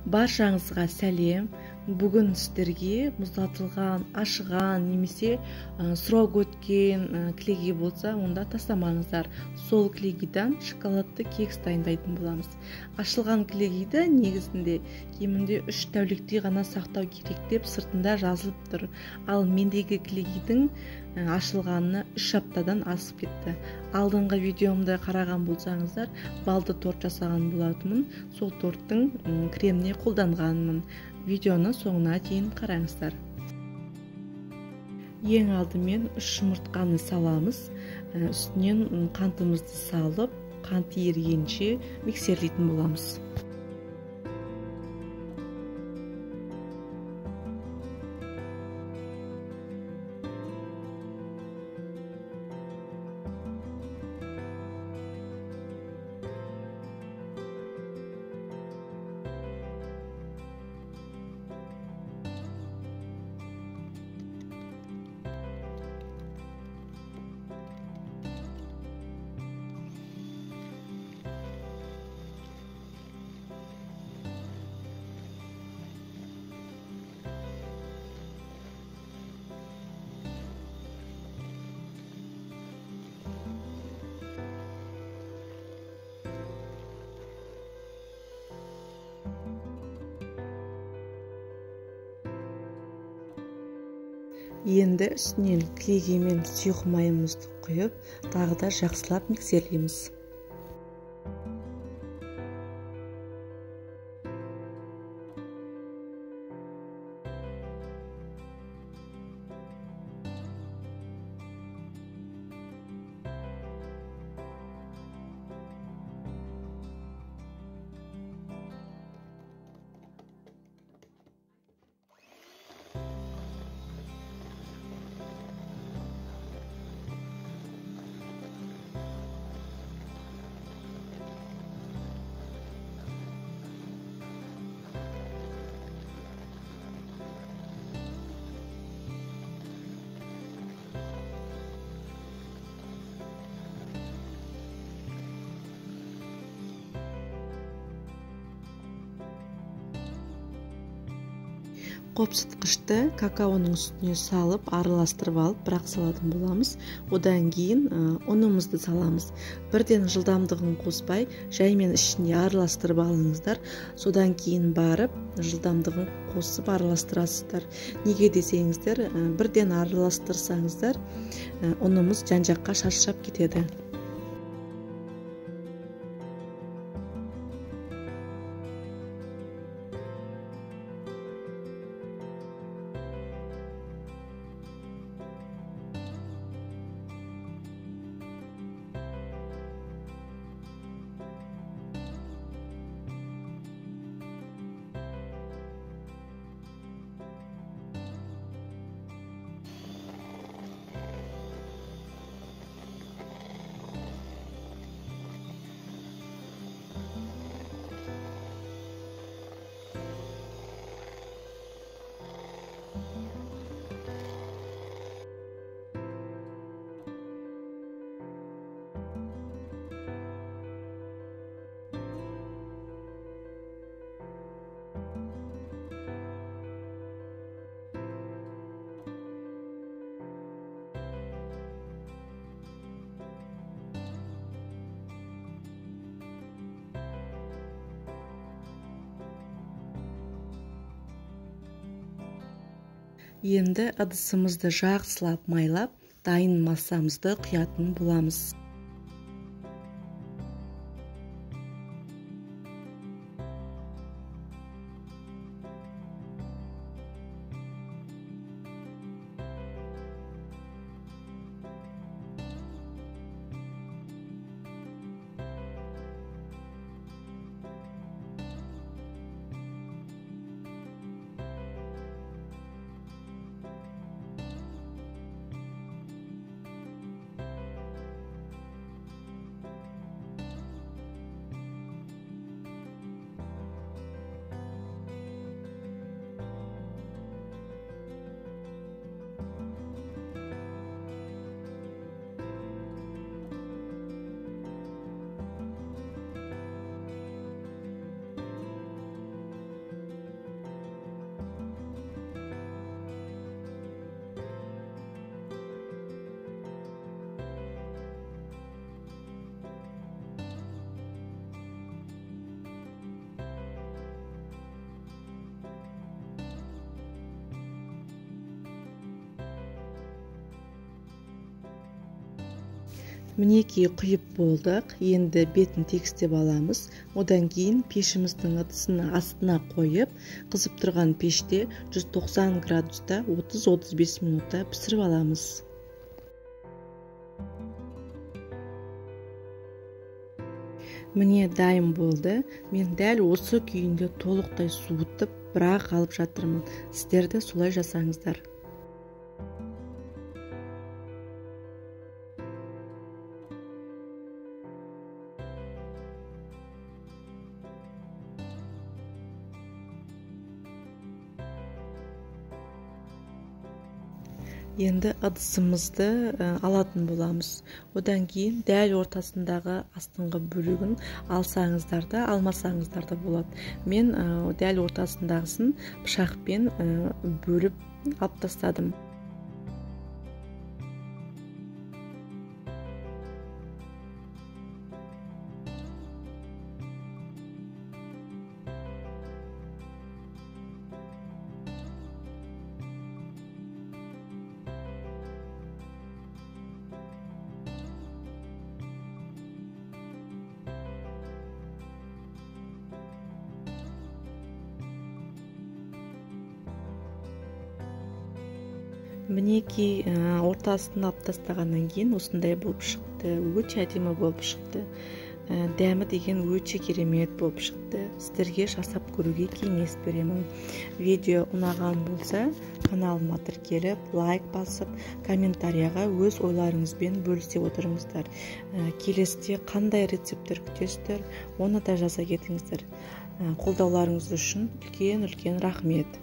Баршаңызға сәлем. Бүгін сіздерге мұздатылған, ашыған немесе срок өткен кілегей болса, онда тастамаңыздар. Сол кілегейден шоколадты кекс дайындайтын боламыз. Ашылған кілегейді негізінде кемінде 3 тәуліктей ғана сақтау керек деп сыртында жазылып тұр. Ал мендегі кілегейдің ашылғанына 3 аптадан асып кетті. Алдыңғы видеомда қараған болсаңыздар, балды торт жасаған болатынмын. Сол торттың креміне қолданғанмын. Видеоны соңына дейін қараңыздар. Ең алдымен 3 жұмыртқаны саламыз. Үстінен қантымызды салып, қант ерігенше миксерлейтін боламыз. Енді үстінен кілегеймен сұйық майымызды құйып, тағы да жақсылап миксерлейміз. Қопсытқышты какаоның үстіне салып, араластырып алып, бірақ салатын боламыз. Одан кейін ұнымызды саламыз. Бірден жылдамдығын қоспай, жаймен ішінде араластырып алыңыздар. Содан кейін барып, жылдамдығын қосып араластырасыздар. Неге десеңіздер, бірден араластырсаңыздар, ұнымыз жан-жаққа шашырап кетеді. Енді ыдысымызды жақсылап майлап, дайын массамызды құятын боламыз. Мінекей, құйып болдық. Енді бетін тегістеп аламыз. Одан кейін пешіміздің ыдысын астына қойып, қызып тұрған пеште 190 градуста 30-35 минутта пісіріп аламыз. Міне, дайын болды. Мен дәл осы күйінде толықтай суытып, бірақ алып жатырмын. Сіздер де солай жасаңыздар. Енді ыдысымызды алатын боламыз. Одан кейін дәл ортасындағы астыңғы бөлігін алсаңыздар да, алмасаңыздар да болады. Мен дәл ортасындағысын пышақпен бөліп алып тастадым. Мінекей, ортасын алып тастағаннан кейін осындай болып шықты. Өте әдемі болып шықты. Дәмі деген өте керемет болып шықты. Сіздерге жасап көруге кеңес беремін. Видео ұнаған болса, каналыма тіркеліп, лайк басып, комментарияға өз ойларыңызбен бөлісе отырыңыздар. Келесіде қандай рецепттер күтесіздер, оны да жаза кетіңіздер. Қолдауларыңыз үшін үлкен-үлкен рахмет.